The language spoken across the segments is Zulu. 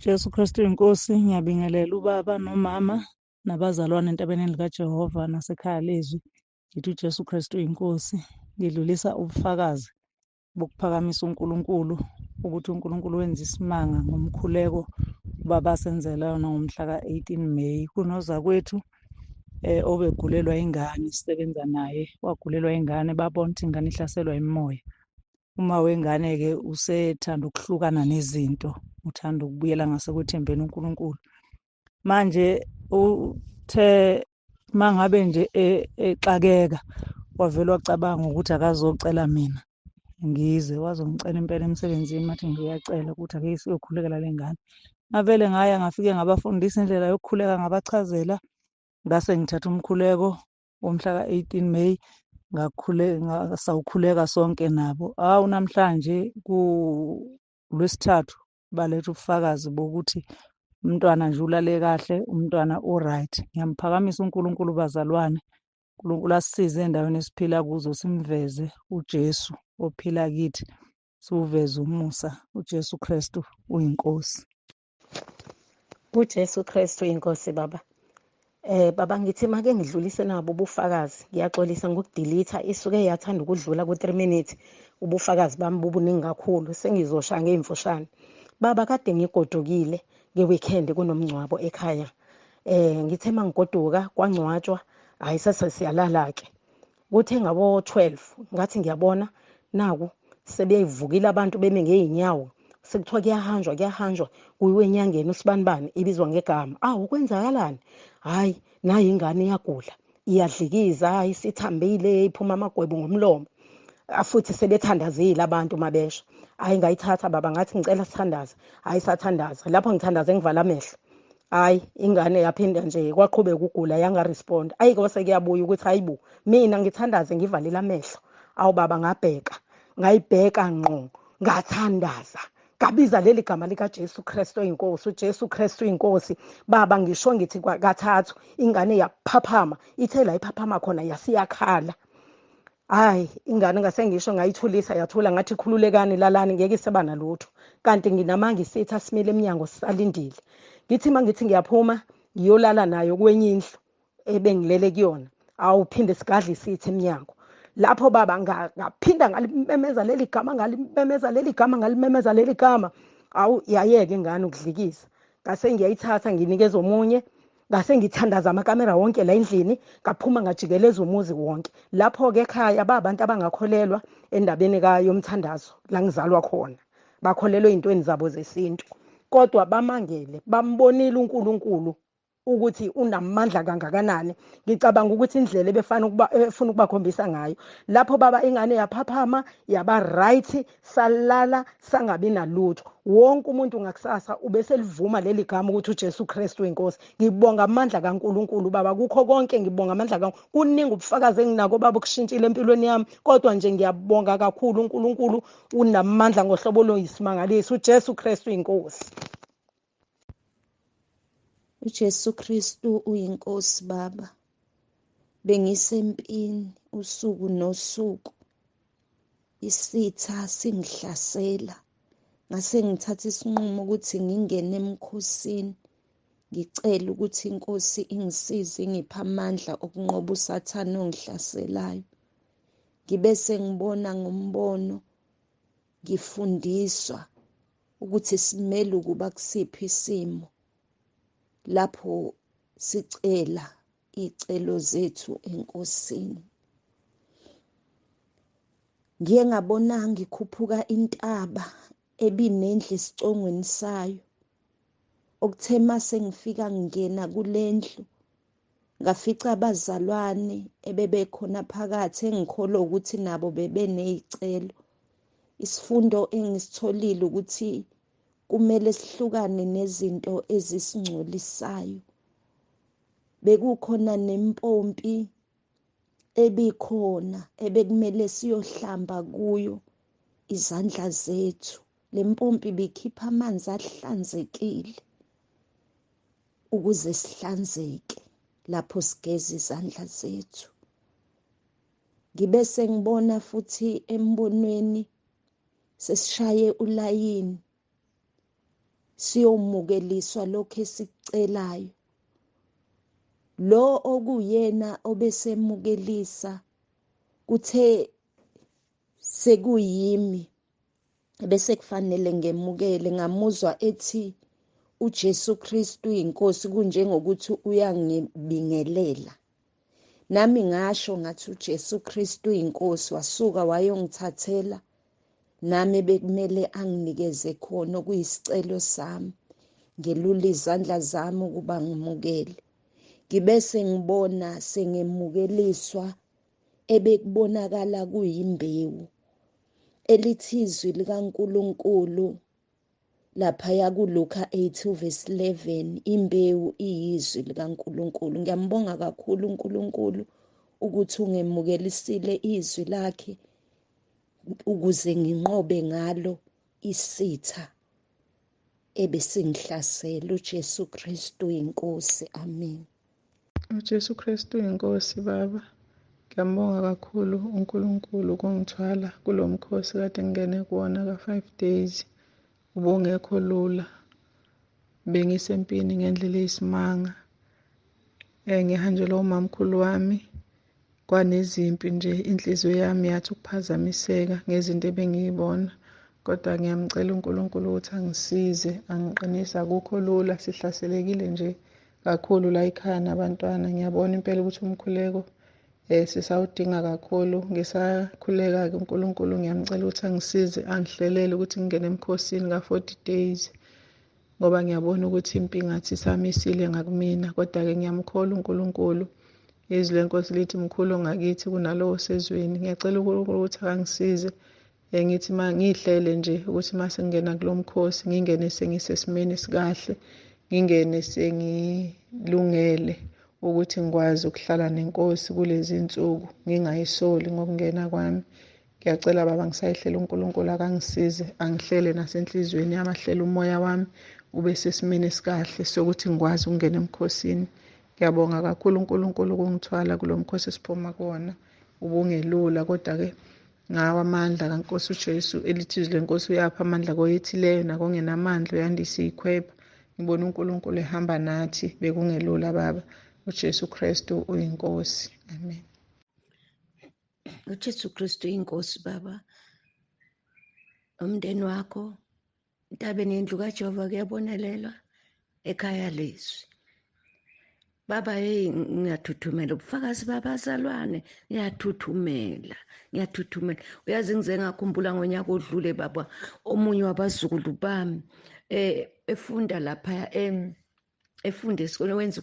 Jesu Kristu inkosi. Ngiyabingelela ubaba nomama nabazalwane entabeni likaJehova nasekhaya lezwi. Ngithi uJesu Kristu inkosi. Ngidlulisa ubufakazi bokuphakamisa uNkulunkulu, ukuthi uNkulunkulu wenza isimanga ngomkhuleko ubaba asenzela yona ngomhla ka-18 May. Kunozakwethu obegulelwa ingane, sisebenza naye, wagulelwa ingane, babona ukuthi ingane ihlaselwa imimoya. Uma wengane-ke usethanda ukuhlukana nezinto, uthanda ukubuyela ngasekwethembeni uNkulunkulu. Manje uthe mangabe nje exakeka, wavele wacabanga ukuthi akazocela mina ngize, wazongicela impela emsebenzini, mathi ngiyacela ukuthi ake siyokhulekela le ngane. Ngavele ngaya, ngafike ngabafundisa indlela yokukhuleka, ngabachazela, ngase ngithatha umkhuleko womhla ka-18 May, ngakhuleka, sawukhuleka sonke nabo. Awu, namhlanje kulwesithathu baletha ubufakazi bokuthi umntwana nje ulale kahle, umntwana u-right. Ngiyamphakamisa uNkulunkulu bazalwane. uNkulunkulu asisize endaweni esiphila kuzo, simveze uJesu ophila kithi, siwuveze umusa. uJesu Kristu uyinkosi. UJesu Kristu inkosi baba. Baba, ngithi make ngidlulise nabo ubufakazi. Ngiyaxolisa ngokudelete, isuke yathanda ukudlula ku 3 minutes. Ubufakazi bami bubuningi kakhulu, sengizosha ngeimfushane. Baba, kade ngigodukile ngeweekend, kunomngcwabo ekhaya. Ngithe mangigoduka kwangcwatshwa, hayi sase siyalala ke. Kuthe ngabo 12 ngathi ngiyabona naku sebeyivukile abantu beme ngeenyawo, sekuthiwa kuyahanjwa, kuyahanjwa kuyiwe enyangeni usibanibani ibizwa ngegama. Awu, kwenzakalani? Hayi, nayi ingane iyagula, iyadlikiza, isithambile, iphuma amagwebu ngomlomo, futhi sebethandazile abantu mabesha. Hayi, ngayithatha baba, ngathi ngicela sithandaze. Hayi, sathandaza. Lapho ngithandaze ngivala amehlo, hayi ingane yaphinda nje kwaqhubeka ukugula, yangarespond. Ayi, kwase kuyabuya ukuthi hayibo, mina ngithandaze ngivalile amehlo. Awu baba, ngabheka, ngayibheka ngqo, ngathandaza, ngabiza leli gama likaJesu Kristu oyinkosi, uJesu Kristu inkosi. Baba, ngisho ngithi kathathu, ingane yaphaphama. Ithe la iphaphama khona yasiyakhala. Hayi, ingane ngase ngisho ngayithulisa, yathula. Ngathi khululekani, lalani, ngeke iseba nalutho. Kanti nginamanga, isitha simile eminyango sisalindile. Ngithi mangithi ngiyaphuma ngiyolala nayo kwenye indlu ebengilele kuyona, awuphinde sigadle isitha eminyango. Lapho baba ngaphinda ngalimemeza leli gama, ngalimemeza leli gama, ngalimemeza leli gama. Awu, yayeke ingane ukudlikisa. Ngase ngiyayithatha nginikeza omunye, ngase ngithandaza amakamera wonke la endlini, ngaphuma ngajikeleza umuzi wonke. Lapho-ke ekhaya babantu abangakholelwa endabeni yomthandazo, la ngizalwa khona bakholelwa ey'ntweni zabo zesintu, kodwa bamangele bambonile uNkulunkulu ukuthi unamandla kangakanani. Ngicabanga ukuthi indlela ebefana ukuba efuna ukubakhombisa ngayo lapho baba, ingane yaphaphama, yaba right, salala sangabi nalutho. Wonke umuntu ngakusasa ubeselivuma leli gama ukuthi uJesu Kristu inkosi. Ngibonga amandla kaNkuluNkulu baba kukho konke, ngibonga amandla ka kuningi ubufakazi enginako baba ukushintshile empilweni yami, kodwa nje ngiyabonga kakhulu, uNkulunkulu unamandla ngohlobo loyisimangaliso. uJesu Kristu inkosi. UJesu Kristu uyinkosi baba. Bengisempini usuku nosuku, isitha singihlasela, ngase ngithatha isinqumo ukuthi ngingene emkhosini, ngicela ukuthi inkosi ingisize, ingiphe amandla okunqoba uSathane ongihlaselayo. Ngibe sengibona ngombono, ngifundiswa ukuthi simele ukuba kusiphi isimo lapho sicela icelo zethu enkosini. Ngiye ngabona ngikhuphuka intaba ebinendlu esicongweni sayo, okuthe mase ngifika ngingena kulendlu ngafica abazalwane ebebekhona phakathi engikholwa ukuthi nabo bebeneyicelo. Isifundo engisitholile ukuthi kumele sihlukane nezinto ezisingcolisayo. Bekukhona nempompi ebikhona ebekumele siyohlamba kuyo izandla zethu. Le mpompi ibikhipha amanzi ahlanzekile ukuze sihlanzeke lapho sigeza izandla zethu. Ngibe sengibona futhi embonweni sesishaye ulayini, siyomukeliswa lokho esikucelayo. Lo okuyena obesemukelisa kuthe sekuyimi bese kufanele ngemukele, ngamuzwa ethi uJesu Kristu inkosi, kunjengokuthi uyangibingelela. Nami ngasho ngathi uJesu Kristu inkosi, wasuka wayongithathela nami bekumele anginikeze khona okuyisicelo sami. Ngelula izandla zami ukuba ngimukele, ngibese ngibona sengemukeliswa ebekubonakala kuyimbewu elithi izwi likaNkuluNkulu laphaya kuLuka 8 verse 11, imbewu iyizwi likaNkuluNkulu. Ngiyambonga kakhulu uNkulunkulu ukuthi ungemukelisile izwi lakhe ukuze nginqobe ngalo isitha ebesingihlasela. uJesu Kristu inkosi. Amen. uJesu Kristu inkosi. Baba, ngiyambonga kakhulu uNkulunkulu ukungithwala kulo mkhosi kade ngingene kuwona ka-5 days. Ubungekho lula, bengisempini ngendlela eyisimanga. Ngihanjelwa umamkhulu wami, kwanezimpi nje, inhliziyo yami yathi ukuphazamiseka ngezinto ebengiyibona. Kodwa ngiyamcela uNkulunkulu ukuthi angisize, angiqinise. Akukho lula, sihlaselekile nje kakhulu la ekhaya nabantwana. Ngiyabona impela ukuthi umkhuleko sisawudinga kakhulu. Ngisakhuleka-ke uNkulunkulu, ngiyamcela ukuthi angisize, angihlelele ukuthi ngingene emkhosini ka-40 days, ngoba ngiyabona ukuthi impi ngathi isamisile ngakumina. Kodwa-ke ngiyamkholwa uNkulunkulu. Izwi lenkosi lithi mkhulu ngakithi kunalowo sezweni. Ngiyacela uNkulunkulu ukuthi akangisize, ngithi ma ngihlele nje ukuthi mase ngingena kulo mkhosi ngingene sengisesimeni esikahle, ngingene sengilungele ukuthi ngikwazi ukuhlala nenkosi kulezi insuku, ngingayisoli ngokungena kwami. Ngiyacela baba, ngisayihlela uNkulunkulu akangisize, angihlele nasenhliziyweni yami, ahlele umoya wami ube sesimeni esikahle sokuthi ngikwazi ukungena emkhosini. Ngiyabonga kakhulu uNkulunkulu ukungithwala kulo mkhosi esiphuma kuwona. Ubungelula, kodwa-ke ngawo amandla kaNkosi uJesu, elithi izwi lenkosi uyapha amandla koyethileyo nakongenamandla, uyandisa iyikhwepha. Ngibona uNkulunkulu ehamba nathi, bekungelula baba. uJesu Kristu uyinkosi. Amen. uJesu Kristu uyinkosi baba. Umndeni wakho entabeni yendlu kaJehova kuyabonelelwa ekhaya lezwi. Baba, hey, ngiyathuthumela ubufakazi babazalwane, ngiyathuthumela, ngiyathuthumela. Uyazi ngize ngakhumbula ngonyaka odlule baba, omunye wabazukulu bami efunda lapha efunda esikoleni, wenza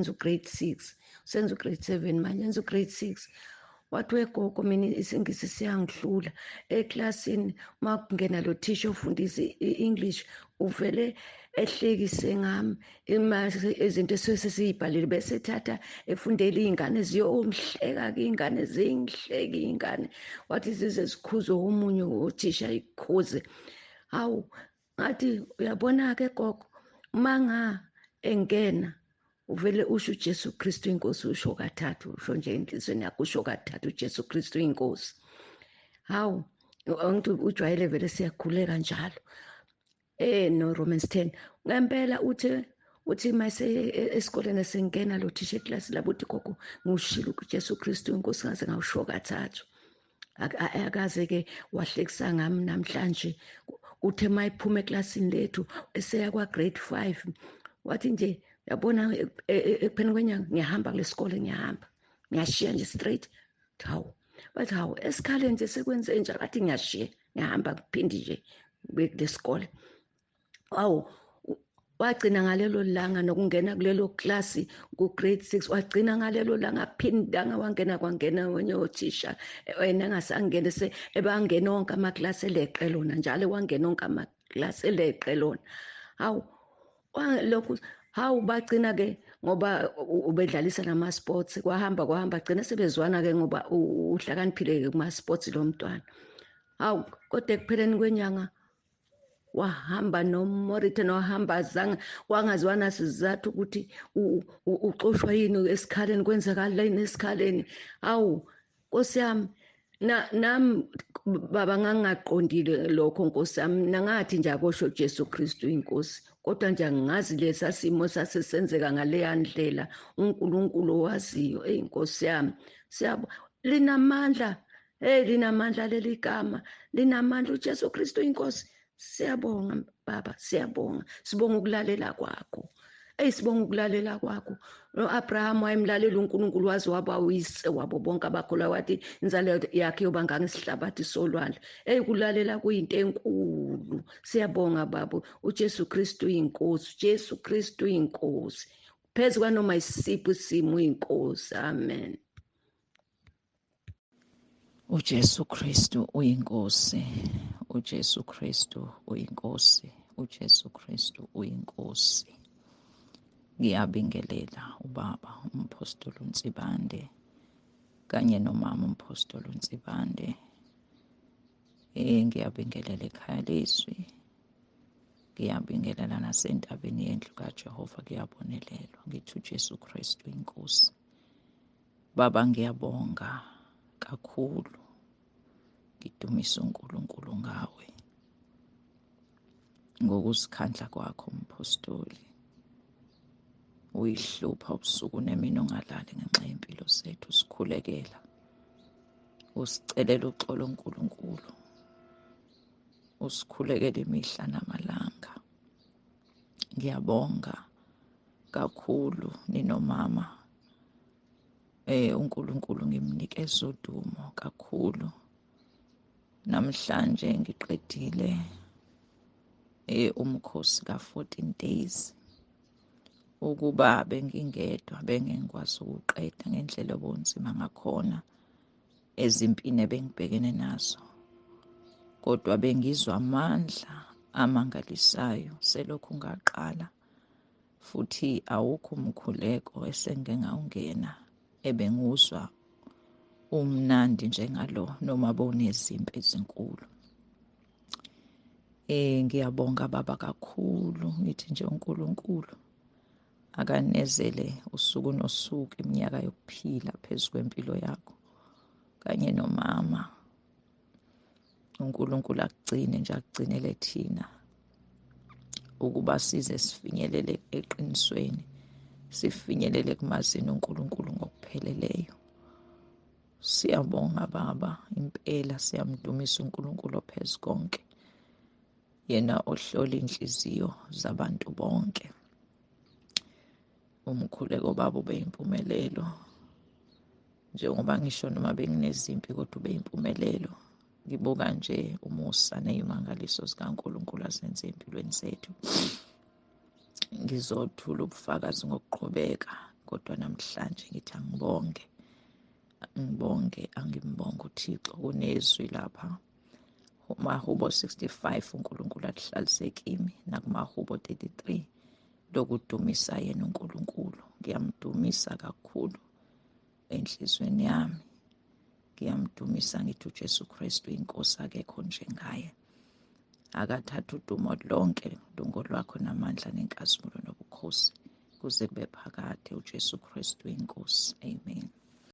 ugrade 6, usenza ugrade 7 manje, enza ugrade 6. Wathi wegogo, mina isingisi siyangihlula eklasini, uma kungena lo thisha ofundisa i-English uvele ehlekise ngami izinto esesiyibhalile, bese ethatha efundela iy'ngane ziyomhleka-ke, iy'ngane zingihleke iy'ngane. Wathi zize zikhuzwe omunye uthisha ikhuze. Hawu, ngathi uyabona-ke gogo, uma nga engena uvele usho uJesu Kristu inkosi, usho kathathu, usho nje enhliziyweni yakho, usho kathathu uJesu Kristu inkosi. Hawu, angithi ujwayele vele siyakhuleka njalo. No Romans 10. Ngempela uthi mase esikoleni sengena lo thisha eklasi labo, uthi gogo ngiwushilo uJesu Kristu inkosi ngaze ngawusho kathathu. Akaze ke wahlekisa ngami namhlanje. Uthe mayiphuma eklasini lethu eseya kwa grade 5, wathi nje yabona ekupheleni kwenyanga ngiyahamba kulesikole, ngiyahamba ngiyashiya nje straight. Hawu, bathi hawu esikhaleni nje sekwenze njalo, athi ngiyashiya ngiyahamba kuphindi nje kulesikole. Hawu, wagcina ngalelo langa nokungena kulelo klasi ku-grade 6, wagcina ngalelo langa phindanga wangena, kwangena wenye othisha wena engasangene, se ebangena wonke amaklasi eleqe lona njalo, wangena wonke amaklasi eleqe lona. Hawu, lokhu hawu bagcina ke ngoba ubedlalisa nama sports, kwahamba kwahamba gcina sebezwana ke ngoba uhlakaniphile ke kuma sports lo mntwana. Hawu, kodwa ekupheleni kwenyanga wahamba noMorita, nohamba zange wangazwana sizathu ukuthi uxoshwa yini esikhaleni, kwenzakaleni esikhaleni. Hawu Nkosi yami, nami baba ngangaqondile lokho Nkosi yami, nangathi nje akosho Jesu Kristu inkosi. Kodwa nje angazi lesa simo sasesenzeka ngaleya ndlela, uNkulunkulu owaziyo. Eyi Nkosi yami, siyabo linamandla. Hey, linamandla leli gama, linamandla uJesu Kristu inkosi. Siyabonga baba, siyabonga, sibonga ukulalela kwakho. Hey, sibonga ukulalela kwakho. No-Abraham wayemlalela uNkulunkulu, waze waba uyise wabo bonke abakholwa, wathi inzalo yakhe yoba ngangisihlabathi solwandle. Hey, kulalela kuyinto enkulu. Siyabonga baba, uJesu Kristu uyinkosi, uJesu Kristu uyinkosi. Phezu kwanoma isiphi isimo uyinkosi. Amen. uJesu Kristu uyinkosi, uJesu Kristu uyinkosi, uJesu Kristu uyinkosi. Ngiyabingelela ubaba uMphostoli uNsibande kanye nomama uMphostoli uNsibande. Ngiyabingelela ekhaya lezwi, ngiyabingelela nasentabeni yendlu kaJehova, kuyabonelelwa. Ngithi uJesu Kristu inkosi. Baba, ngiyabonga kakhulu, ngidumisa uNkulunkulu ngawe ngokuzikhandla kwakho mphostoli. Uyihlupha ubusuku nemini ungalali ngenxa yempilo zethu, sikhulekela, usicelela uxolo uNkulunkulu, usikhulekela imihla namalanga. Ngiyabonga kakhulu ninomama. uNkulunkulu ngimnikeza udumo kakhulu. Namhlanje ngiqedile umkhosi ka-14 days. Ukuba bengingedwa bengengikwazi ukuqeda ngendlela obunzima ngakhona ezimpini ebengibhekene nazo, kodwa bengizwa amandla amangalisayo selokhu ngaqala, futhi awukho umkhuleko esengike ngawungena ebenguzwa umnandi njengalo, noma bonezimpi ezinkulu. Ngiyabonga baba kakhulu, ngithi nje uNkulunkulu akanezele usuku nosuku iminyaka yokuphila phezu kwempilo yakho kanye nomama. uNkulunkulu akugcine nje, akugcinele thina ukuba size sifinyelele eqinisweni, sifinyelele kumazini uNkulunkulu ngokupheleleyo. Siyabonga baba, impela siyamdumisa uNkulunkulu ophezu konke, yena ohlola inhliziyo zabantu bonke. Umkhuleko baba ube impumelelo, njengoba ngisho noma benginezimpi kodwa ube impumelelo. Ngibuka nje umusa neyimangaliso zikaNkulunkulu azenze empilweni zethu. Ngizothula ubufakazi ngokuqhubeka, kodwa namhlanje ngithi angibonge, ngibonge, angimbonge uThixo. Kunezwi lapha kumahubo 65 uNkulunkulu athlalise kimi, nakumahubo 33 lokudumisa yena uNkulunkulu. Ngiyamdumisa kakhulu enhlizweni yami, ngiyamdumisa ngithi uJesu Kristu inkosi, akekho njengaye. Akathatha udumo lonke lungo lwakho namandla nenkazimulo nobukhosi kuze kube phakade. uJesu Kristu inkosi. Amen.